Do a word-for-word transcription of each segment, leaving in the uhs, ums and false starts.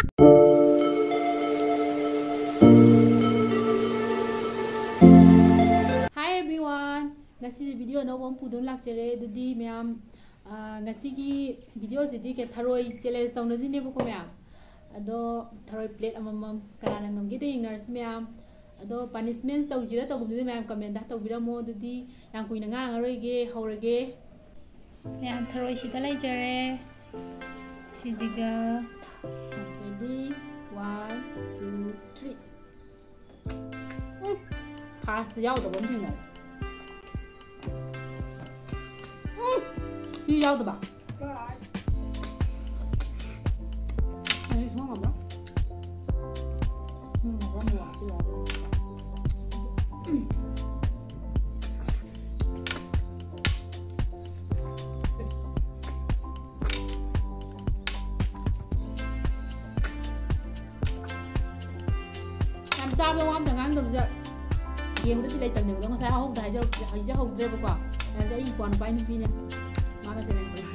Hi everyone! ꯉꯁꯤꯁꯦ video ꯑꯅꯧꯕ ꯑꯃ ꯄꯨꯗꯨꯅ ꯂꯥꯛꯆꯔꯦ꯫ ꯑꯗꯨꯗꯤ ꯃꯌꯥꯝ, ꯑꯥ, ꯉꯁꯤꯒꯤ videoꯁꯤꯗꯤ ꯀꯩ, ꯊꯔꯣꯏ challenge ꯇꯧꯅꯗꯣꯏꯅꯦꯕꯀꯣ ꯃꯌꯥꯝ꯫ ꯑꯗꯣ ꯊꯔꯣꯏ plate ꯑꯃꯃꯝ ꯀꯅꯥꯅ ꯉꯝꯒꯦꯗ ꯌꯦꯡꯅꯔꯁꯤ ꯃꯌꯥꯝ꯫ ꯑꯗꯣ punishment ꯇꯧꯁꯤꯔ ꯇꯧꯒꯨꯝꯁꯤꯔ ꯃꯌꯥꯝ commentꯇ ꯇꯧꯕꯤꯔꯝꯃꯣ꯫ ꯑꯗꯨꯗꯤ ꯌꯥꯝ ꯀꯨꯏꯅ ꯉꯥꯡꯉꯔꯣꯏꯒꯦ, ꯍꯧꯔꯒꯦ꯫ ꯃꯌꯥꯝ ꯊꯔꯣꯏ ꯁꯤꯗ ꯂꯩꯖꯔꯦ꯫ ꯁꯤꯁꯤꯒ ready, one, two, three꯫ ꯎꯝ, first ꯌꯥꯎꯗꯕ ꯑꯃ ꯊꯦꯡꯅꯔꯦ꯫ ꯎꯝ, ꯁꯤ ꯌꯥꯎꯗꯕ꯫ ꯑꯩ ꯁꯨꯡꯉꯝ ꯉꯝꯃꯔꯣꯏ꯫ ꯎꯝ, ꯉꯝꯃꯔꯣꯏ, ꯑꯃꯨꯛ ꯋꯥꯁꯤꯜꯂꯛꯑꯒ꯫ ꯌꯥꯝ ꯆꯥꯕꯗ ꯋꯥ ꯑꯝꯇ ꯉꯥꯡꯗꯕꯁꯤꯗ ꯌꯦꯡꯕꯗ ꯕꯤꯠ ꯂꯩꯇꯕꯅꯦꯕ꯫ ꯑꯗꯣ ꯉꯁꯥꯏ ꯍꯧꯕꯗ ꯍꯥꯏꯖꯍꯧ-, ꯍꯥꯏꯖꯍꯧꯗ꯭ꯔꯦꯕꯀꯣ꯫ ꯑꯗꯨꯗꯤ ꯑꯩ ꯏꯄ꯭ꯋꯥ ꯅꯨꯄꯥꯒꯤ ꯅꯨꯄꯤꯅꯦ꯫ ꯃꯥꯒ challenge ꯇꯧꯁꯤ꯫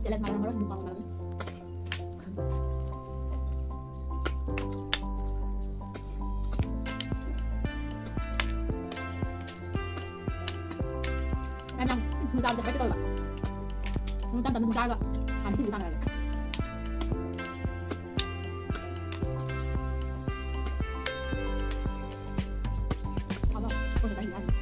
Jelas marah-marah, lupa makan. ꯌꯥꯝ ꯌꯥꯝ ꯊꯨꯅ ꯆꯥꯕꯁꯦ ꯍꯥꯏꯔꯛꯀꯦ ꯇꯧꯋꯦꯕ꯫ ꯁꯨꯝ ꯇꯞ ꯇꯞꯅ ꯁꯨꯝ ꯆꯥꯔꯒ ꯍꯥꯟꯅ ꯊꯤꯟꯕ ꯇꯥꯟꯅꯔꯒꯦ꯫ ꯍꯥꯎꯕ꯭ꯔꯣ? ꯑꯩꯈꯣꯏ ꯆꯥꯅꯤꯡꯉꯦ ꯍꯥꯏꯅꯤ꯫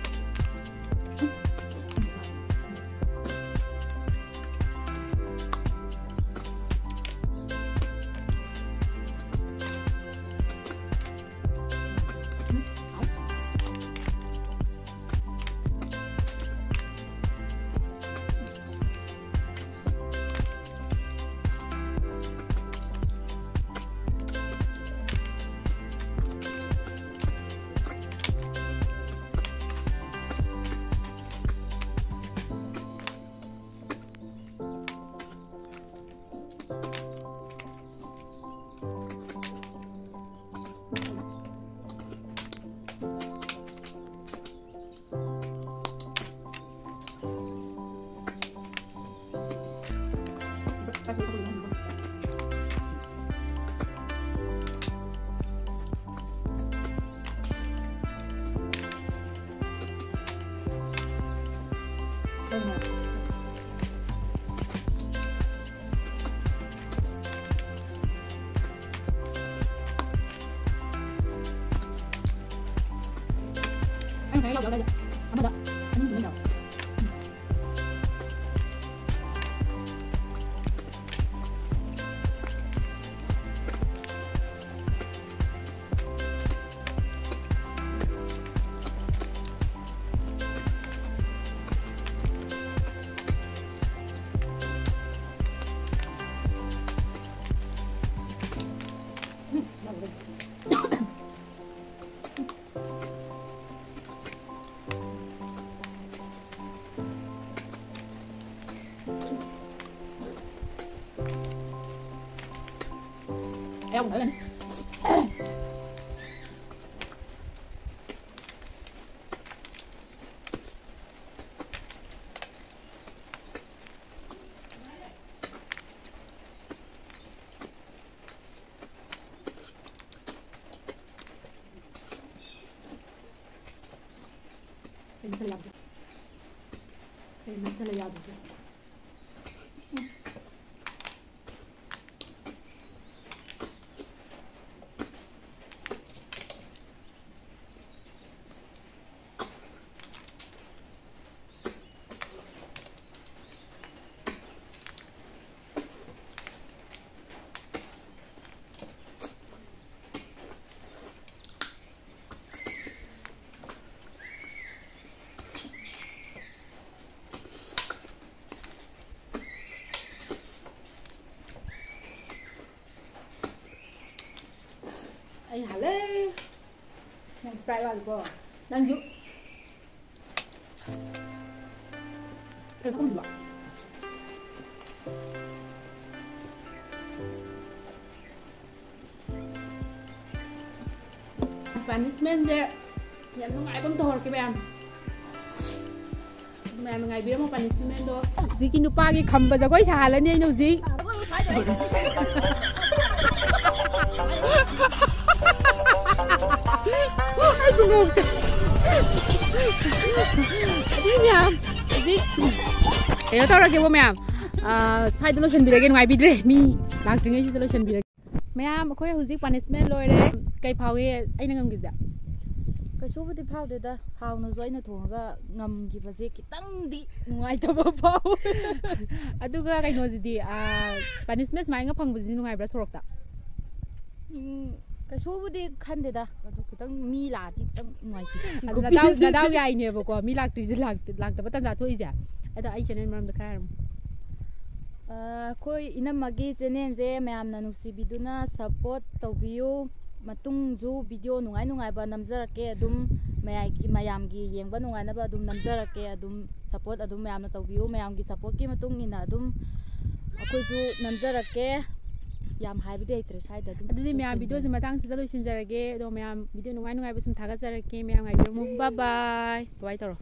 ꯑꯩꯅ ꯉꯁꯥꯏ ꯌꯥꯎꯗꯕ ꯂꯩꯔꯦ꯫ ꯑꯃꯗ ꯑꯅꯤ ꯊꯝꯃꯤꯟꯅꯕ꯫ ꯀꯩꯅꯣ ꯆꯠꯂꯦ ꯌꯥꯗ꯭ꯔꯤꯁꯦ? ꯀꯩꯅꯣ ꯆꯠꯂꯦ ꯌꯥꯗ꯭ꯔꯤꯁꯦ? ꯑꯩ ꯍꯜꯂꯦ꯫ ꯅꯪ Sprite ꯋꯥꯠꯂꯤꯀꯣ? ꯅꯪꯁꯨ ꯀꯩꯅꯣ ꯈꯪꯗꯕ꯫ Punishmentꯁꯦ ꯌꯥꯝ ꯅꯨꯡꯉꯥꯏꯕ ꯑꯃ ꯇꯧꯍꯧꯔꯛꯀꯦ ꯃꯌꯥꯝ꯫ ꯃꯌꯥꯝꯅ ꯉꯥꯏꯕꯤꯔꯝꯃꯣ punishmentꯗꯣ꯫ ꯍꯧꯖꯤꯛꯀꯤ ꯅꯨꯄꯥꯒꯤ ꯈꯝꯕ ꯖꯒꯣꯏ ꯁꯥꯍꯜꯂꯅꯤ ꯑꯩꯅ ꯍꯧꯖꯤꯛ꯫ ꯑꯗꯨꯏ ꯃꯌꯥꯝ, ꯍꯧꯖꯤꯛ ꯀꯩꯅꯣ ꯇꯧꯔꯒꯦꯕꯣ ꯃꯌꯥꯝ꯫ ꯑꯥ, ꯁ꯭ꯋꯥꯏꯗ ꯂꯣꯏꯁꯤꯟꯕꯤꯔꯒꯦ, ꯅꯨꯡꯉꯥꯏꯕꯤꯗ꯭ꯔꯦ꯫ ꯃꯤ ꯂꯥꯛꯇ꯭ꯔꯤꯉꯩꯁꯤꯗ ꯂꯣꯏꯁꯤꯟꯕꯤꯔꯒꯦ꯫ ꯃꯌꯥꯝ, ꯑꯩꯈꯣꯏ ꯍꯧꯖꯤꯛ punishment ꯂꯣꯏꯔꯦ꯫ ꯀꯩ ꯐꯥꯎꯏ ꯑꯩꯅ ꯉꯝꯈꯤꯕꯁꯦ? ꯀꯩꯁꯨꯕꯨꯗꯤ ꯐꯥꯎꯗꯦꯗ꯫ ꯍꯥꯎꯅꯁꯨ ꯑꯩꯅ ꯊꯣꯡꯉꯒ ꯉꯝꯈꯤꯕꯁꯦ ꯈꯤꯇꯪꯗꯤ ꯅꯨꯡꯉꯥꯏꯇꯕ ꯐꯥꯎꯋꯦ꯫ ꯑꯗꯨꯒ ꯀꯩꯅꯣꯁꯤꯗꯤ, ꯑꯥ, punishment ꯁꯨꯃꯥꯏꯅ ꯐꯪꯕꯁꯤꯗꯤ ꯅꯨꯡꯉꯥꯏꯕ꯭ꯔꯥ ꯁꯣꯔꯣꯛꯇ? ꯎꯝ, ꯀꯩꯁꯨꯕꯨꯗꯤ ꯈꯟꯗꯦꯗ꯫ ꯑꯗꯨ ꯈꯤꯇꯪ ꯃꯤ ꯂꯥꯛꯑꯗꯤ ꯈꯤꯇꯪ ꯅꯨꯡꯉꯥꯏꯇꯦ꯫ ꯑꯗꯨ ꯅꯗꯥꯎ, ꯅꯗꯥꯎ ꯌꯥꯏꯅꯦꯕꯀꯣ, ꯃꯤ ꯂꯥꯛꯇ꯭ꯔꯤꯁꯦ, ꯂꯥꯛꯇ-, ꯂꯥꯛꯇꯕ ꯇꯥꯟꯖꯥ ꯊꯣꯛꯏꯁꯦ꯫ ꯑꯗꯣ ꯑꯩ channel ꯃꯔꯝꯗ ꯈꯔ ꯍꯥꯏꯔꯝꯃꯨ꯫ ꯑ, ꯑꯩꯈꯣꯏ ꯏꯅꯝꯃꯒꯤ channelꯁꯦ ꯃꯌꯥꯝꯅ ꯅꯨꯡꯁꯤꯕꯤꯗꯨꯅ support ꯇꯧꯕꯤꯌꯨ꯫ ꯃꯇꯨꯡꯁꯨ video ꯅꯨꯡꯉꯥꯏ ꯅꯨꯡꯉꯥꯏꯕ ꯅꯝꯖꯔꯛꯀꯦ꯫ ꯑꯗꯨꯝ ꯃꯌꯥꯏꯒꯤ, ꯃꯌꯥꯝꯒꯤ ꯌꯦꯡꯕ ꯅꯨꯡꯉꯥꯏꯅꯕ ꯑꯗꯨꯝ ꯅꯝꯖꯔꯛꯀꯦ꯫ ꯑꯗꯨꯝ support ꯑꯗꯨꯝ ꯃꯌꯥꯝꯅ ꯇꯧꯕꯤꯌꯨ꯫ ꯃꯌꯥꯝꯒꯤ supportꯀꯤ ꯃꯇꯨꯡ ꯏꯟꯅ ꯑꯗꯨꯝ ꯑꯩꯈꯣꯏꯁꯨ ꯅꯝꯖꯔꯛꯀꯦ꯫ ꯌꯥꯝ ꯍꯥꯏꯕꯗꯤ ꯍꯩꯇ꯭ꯔꯦ ꯁ꯭ꯋꯥꯏꯗ ꯑꯗꯨꯝ ꯑꯗꯨꯗꯤ ꯃꯌꯥꯝ ꯂꯣꯏꯁꯤꯟꯖꯔꯒꯦ꯫ Videoꯁꯦ ꯃꯇꯥꯡꯁꯤꯗ ꯂꯣꯏꯁꯤꯟꯖꯔꯒꯦ꯫ ꯑꯗꯣ ꯃꯌꯥꯝ video ꯅꯨꯡꯉꯥꯏ ꯅꯨꯡꯉꯥꯏꯕ ꯁꯨꯝ ꯊꯥꯒꯠꯆꯔꯛꯀꯦ꯫ ꯃꯌꯥꯝ ꯉꯥꯏꯕꯤꯔꯝꯃꯨ꯫ Bye bye꯫ Bye bye ꯇꯧꯔꯣ꯫